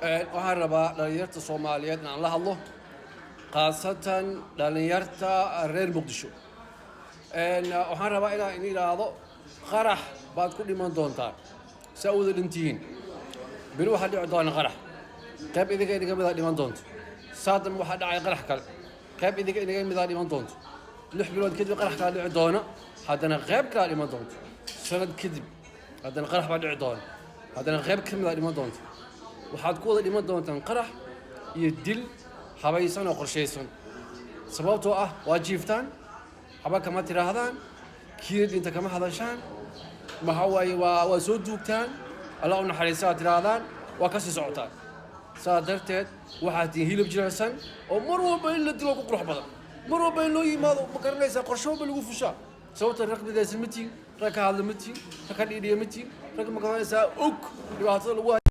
Waxaan rabaa dhalinyarta Soomaaliyeed inaan la hadlo, khaasatan dhalinyarta reer Muqdisho. Waxaan rabaa inaan in idhaahdo qarax baad ku dhiman doontaan saa u wada dhintihiin. Beri waxaa dhici doona qarax, qayb idinka idinka midaa dhiman doonto. Saadam waxaa dhacay qarax kale, qayb idinka idinka midaa dhiman doonto. 6 bilood kadib qarax kala dhici doona, haddana qayb kalaa dhiman doonto. Sanad kadib haddana qarax baa dhici doona, haddana qayb ka midaa dhiman doonto. Waxaad ku wada dhiman doontaan qarax iyo dil habaysan oo qorshaysan, sababtoo ah waa jiiftaan, haba kama tidhaahdaan, kiina dhinta kama hadashaan. Maxaa waaye, waa soo duugtaan, "Allah u naxariista" aad tidhaahdaan, waa ka sii socotaan. Saa darteed waxaad tihiin hilib jilicsan oo mar walba in la dilo ku qurux badan, mar walba in loo yimaado, ma garanaysaa, qorshe walba lagu fushaa, sababta rag midaysan ma tihin, rag ka hadla ma tihin, rag ka dhiidhiya ma tihin, rag, ma garanaysaa, og dhibaatada lagu hayo.